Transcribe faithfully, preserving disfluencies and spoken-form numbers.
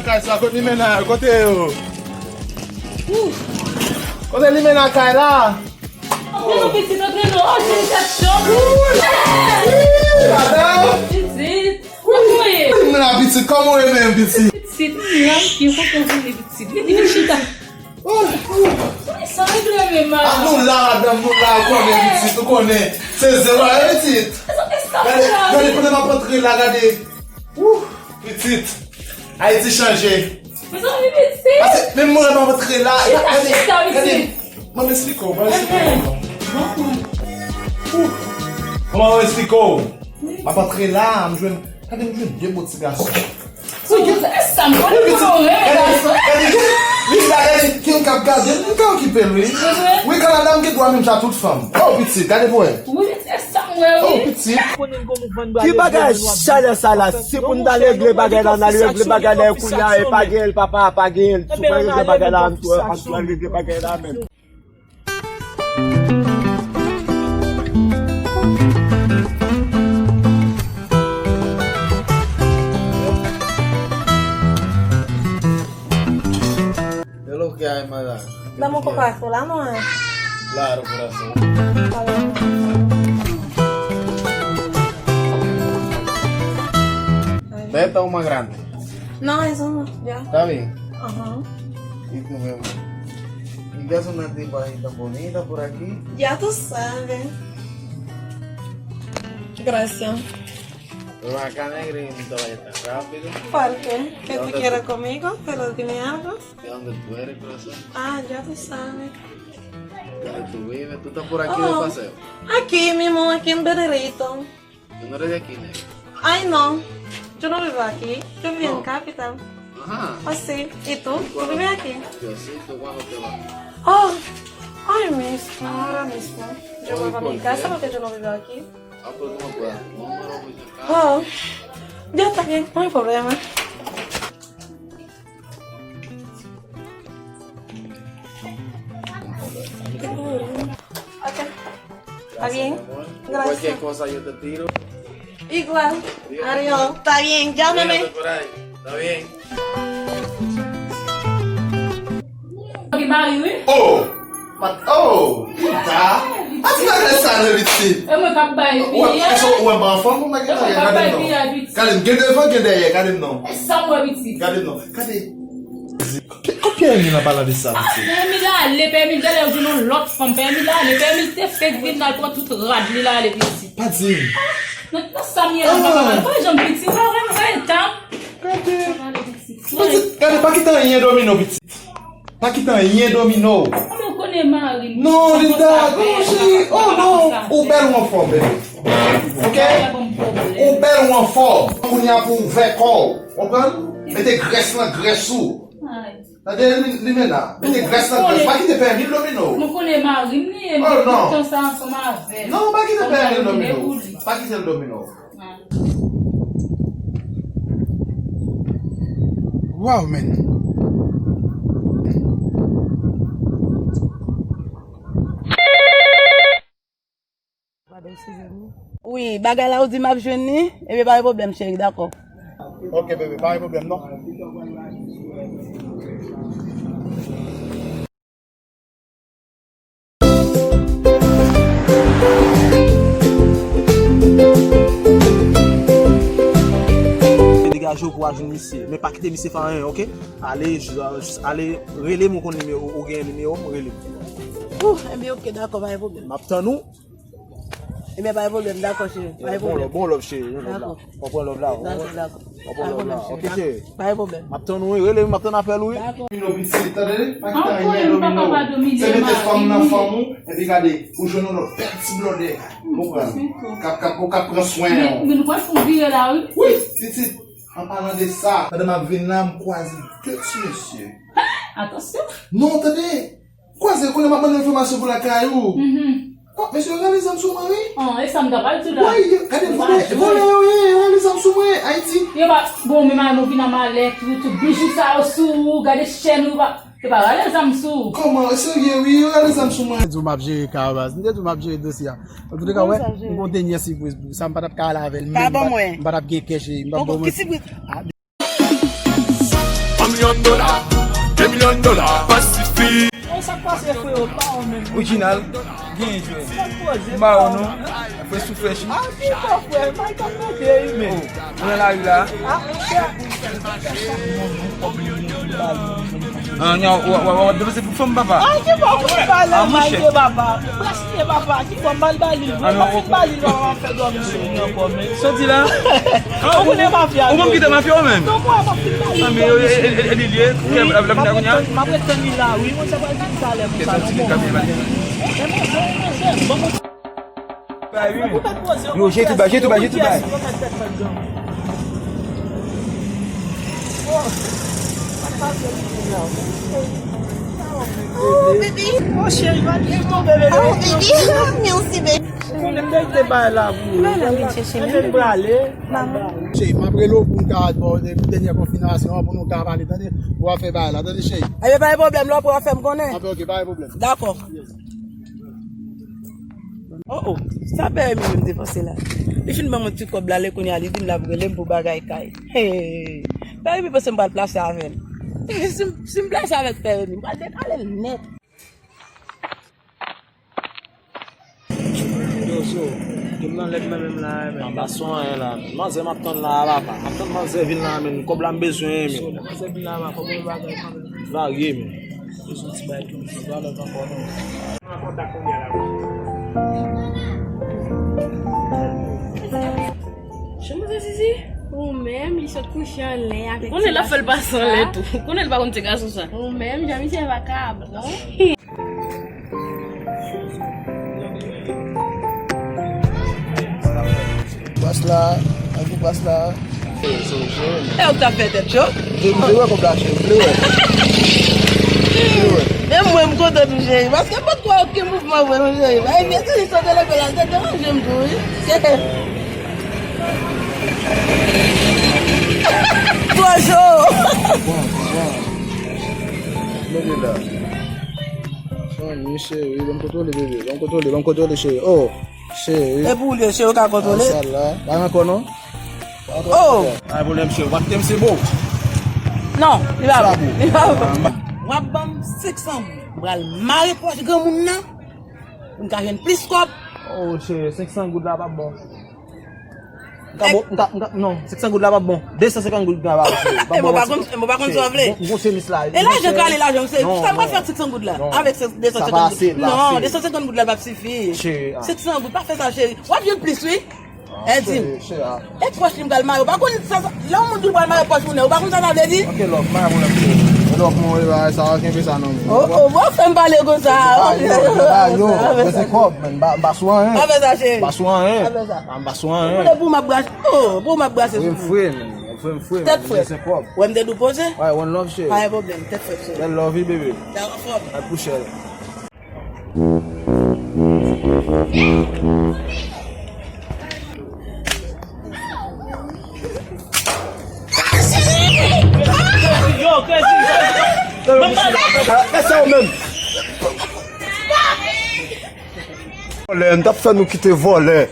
Kay sa, kote limena yo? Kote yo? Kote limena kay la? Antre non, pitit, antre non. Oh, Jezi, tèt cho. Madanm! Pitit, kòman w ye? Mwen la, pitit, kòman w ye menm, pitit? Pitit, mwen la, ki kontan vini, pitit. Vini, vini chita. Oh, oh. Sa regle menm, madanm. Ah, nou la, madanm, nou la, ou konnen, pitit, ou konnen. Se zen la, pitit. Gade, gade, pandan m ap antre la, gade. Wouh, pitit. Ayiti chanje. Mezanmi, pitit. Pase, menm mwen, m ap antre la. Chita, gade, chita, gade. Pitit. Ban m esplike w, ban m esplike w. Wouh. Kòman ban m esplike w? M ap antre la, m jwenn, gade, m jwenn de bo ti gason. Ou, e sa m konnen, pitit, konnen w renmen gason. Gade, gade, li la, gade, ki m k ap gade l, m ka okipe l, wi. Wi, Kanada, m gen dwa menm jan tout fanm. Oh, pitit, gade pou wè. Wi, pitit, e sa m wè, wi. Oh, pitit. Ki bagay chalè sa la? Si pou n ta regle bagay la, n al regle bagay la kounye a, e pa gen l, papa, pa gen l. Si w pa regle bagay la, an tou, an tou al regle bagay la menm. Hello, kay, madanm. Dame un copazo, la no es. Claro, corazón. Está bien. Ay. Beta o más grande? No, eso no, ya. Está bien. Ajá. Y tú, mi amor. Y ya es una tipa ahí tan bonita por aquí. Ya tú sabes. Gracias. Pero acá, negra, y un caballo tan rápido. ¿Por qué? ¿Qué tú quieres conmigo? ¿Pero dime algo? ¿De dónde tú eres, corazón? Ah, ya tú sabes. ¿Dónde tú vives? ¿Tú estás por aquí de paseo? Aquí mismo, aquí en Bederito. ¿Tú no eres de aquí, negra? Ay, no. Yo no vivo aquí. Yo vivo en capital. Ajá. Ah, sí. ¿Y tú? ¿Tú vives aquí? Yo sí, ¿tú cuándo te vas? Oh, hoy mismo, ahora mismo. Yo vuelvo a mi casa porque yo no vivo aquí. Ah, pero tú no puedes. No, no, no, no. Oh, ya está bien, no hay problema. Ok. Está bien. Gracias. Cualquier cosa yo te tiro. Igual. Adiós. Está bien, llámame. Cuídate por ahí. Está bien. Gen mari, wi. Oh! Ma, oh! Linda! A ti bagay sa, non, pitit. E mwen k ap bay li. Ou wè, èske ou wè m pa anfòm, ou pa gen anyen, gade m non. Gade m, gen devan, gen dèyè, gade m non. E sa m wè, pitit. Gade m non. Gade. Kot Pyè Emil nan palan de sa, pitit? Pyè Emil ale, Pyè Emil genlè jwenn yon lòt fanm, Pyè Emil ale, Pyè Emil te fèk vin la, l pran tout rad li, l ale, pitit. Pa di m. Nan, nan sa m ye la, papa, pa janm pitit, pa janm fè tan. Gade. Pitit, gade, pa kite anyen domine w, pitit. Pa kite anyen domine w. Mwen konnen mari m. Non, Linda, non, cheri. Oh, non. Ou bèl, ou anfòm, bebe. Ok? Ou bèl, ou anfòm. Kounye a pou ouvè kò w. Konprann? Mete grès nan grès ou. Tande, li, li menm la. Mete grès nan grès. Pa kite Pyè Emil domine w. Mwen konnen mari m li ye, mwen tout tan sa ansanm avè l. Non, pa kite Pyè Emil domine w. Pa kite l domine w. Wow, man. Wi, bagay la ou di m ap jwenn li, ebyen pa gen pwoblèm, cheri, dakò. Ok, bebe, pa gen pwoblèm, non. Degaje w pou w al jwenn misye, men pa kite misye fè anyen, ok? Ale, jis, jis ale, rele m, ou konn nimewo, ou gen nimewo m, rele m. Ouh, ebyen, ok, dakò, pa gen pwoblèm. M ap tann ou. Ebyen, pa gen pwoblèm, dakò, cheri. Pa gen pwoblèm. Bon love, cheri, yon love la. Dakò. Ou pran love la. Dakò, dakò. Ou pran love la. Ok, cheri. Pa gen pwoblèm. M ap tann ou, wi. Rele m, m ap tann apèl ou, wi. Dakò. Domino pitit, tande? Pa kite anyen domino. Se mete fanm nan fanm ou, epi gade, ou jwenn yon lòt bèl ti blòdè. Konprann? K ap, k ap, k ap pran swen w. Men, men nou pral fè yon vire la, wi. Wi, pitit. An palan de sa, pandan m ap vin la, m kwaze de ti mesye. Atansyon! Non, tande! Kwaze, kounye a m ap mande enfòmasyon pou lakay ou. Oh, mesye yo rale zam sou mwen, wi. Oh, e sa m ta pral di w la. Wi, gade vòlè, vòlè yo ye, yo rale zam sou mwen, Ayiti. Yo pa, bon, men mari m vin a malè, tout, tout bijou sa yo sou ou, gade chèn ou, pa, yo pa rale zam sou ou. Kòman? Serye, wi, yo rale zam sou mwen. M te di w m ap jere ka a, baz. M te di w m ap jere dosye a. Antouka, wè, m gon dènyè sipriz pou sa, m pa t ap ka ale avè l. Pa ban mwen. M pa t ap gen kè, cheri. M pa t ap ban mwen. Ki sipriz? Ah, Milyon dola, de milyon dola, pa sifi. Bon, sa k pase, freyo? Pa ou menm. Original, gen jwe. Sa k poze? M ba ou non. Frè sou frè chi. Ah, pito, frè, may ka mete, wi, men. Ou nan lari la? Ah, monchè. Ah, non, w, w, w, w ap depanse pou fanm, papa. Ah, ki bon pou pale, ah, monchè. Papa. Plas li, papa. Ki fanm, mal bali. Ah, non, m ap fin bali, non, m ap fè dòmi sou li ankò, men. Sa w di la? Ou konnen mafya. Ou konn kite mafya ou menm? Non, mwen, m ap fin bali. Ah, men, e, e, e, e, li, li, e, kè, la, la, la, la, m ap ret tann li la, wi. Mwen, sa pral vin talè pou sa, non, bon. Yo, jete tout bagay, jete tout bagay, jete tout bagay. Oh, baby. Oh, chéri, va bien, mon bébé. Oh, baby. Merci, baby. Ou konnen m te kite bay la pou ou. Bay la, vin chèche m. Mwen menm prale. Maman. Cheri, m ap rele w pou m ka ba w dènyè konfimasyon an, pou nou ka pale, tande? Pou w ap fè bay la, tande, cheri? Ebyen, pa gen pwoblèm, lè w prè w ap fè m konnen. Anben, oke, pa gen pwoblèm. Dakò. Oh, oh, sa pè Remy menm te panse la. Li fin ban mwen ti kòb la, lè kounye a li di m l ap rele m pou bagay kay. Hey, pè Remy panse m pral plase avè l. Si m, si m plase avèk pè Remy, m pral dekale l nèt. Yo, so, yo m nan lèd mwen menm la, men. Anba sou anyen la. Manzè m ap tann la, papa. M ap tann manzè vin la, men. Kòb la m bezwen, men. So, manzè vin la, papa. Kòb la bagay kanmenm. Varye, men. Bezwen ti bay tou, se valè ankò, non. Jan misye sezi? Ou menm, li sot kouche anlè avèk ti gason sa. Ou konnen l ap fè l pase anlè tou. Ou konnen l pa konn ti gason sa. Ou menm, jan misye vakabon. Pas la, ak ou pas la. E ou k t ap fè tèt cho? Mwen te wè kòb la, cheri, mwen te wè. Mwen te wè. Menm mwen, m kontan tou, cheri, paske m pa t kwè okenn mouvman vre, non, cheri. Ay, men si li sot leve la, sa deranje m tou, wi. Twò cho! Bon, bon. Mete la. Fanmi, cheri, ban m kontwole, bebe. Ban m kontwole, ban m kontwole, cheri. Oh, cheri. E pou ou li ye, cheri, ou ka kontwole? Ay, sa la. Pa ankò, non? Oh! Pa gen pwoblèm, cheri. W ap kite m, se bon. Non, li pa bon. Li pa bon. W ap ban m senk san goud. M pral mare pòch granmoun nan. Pou m ka jwenn plis kòb. Oh, cheri, senk san goud la p ap bon. M ka bon, m ka, m ka, non, senk san goud la p ap bon. De san senkant goud la p ap bon, cheri. E mwen pa konn, mwen pa konn sa w vle. Bon, bon, se mis la. E lajan kale lajan, se sa m pral fè ak senk san goud la. Avèk de san senkant goud. Non, de san senkant goud la p ap sifi. Senk san goud, pa fè sa, cheri. W ap jwenn plis, wi. E di m. E pòch li m pral mare. Ou pa konn sa, sa, lè yon moun di l pral mare pòch moun, ou pa konn sa sa vle di? Ok, love, pa gen pwoblèm, cheri. Love, mwen, e bagay sa, kenbe sa nan men. Oh, oh, bon, fè m pale konsa. Ba yo, ba yo, ba yo. Mwen se kòb, men, m pa, m pa sou anyen. Pa fè sa, cheri. M pa sou anyen. Pa fè sa. M pa sou anyen. Ou konnen pou m ap brase. Oh, pou m ap brase sou ou. Wi, m fre, men. Fre m fre, men. Tèt frèt. Mwen se kòb. Wè m te dou poze? Wè, one love, cheri. Pa gen pwoblèm, tèt frèt, cheri. Bèl love, wi, bebe. Dakò, frè m. Ak pou chèl. Vòlè, n t ap fè nou kite vòlè.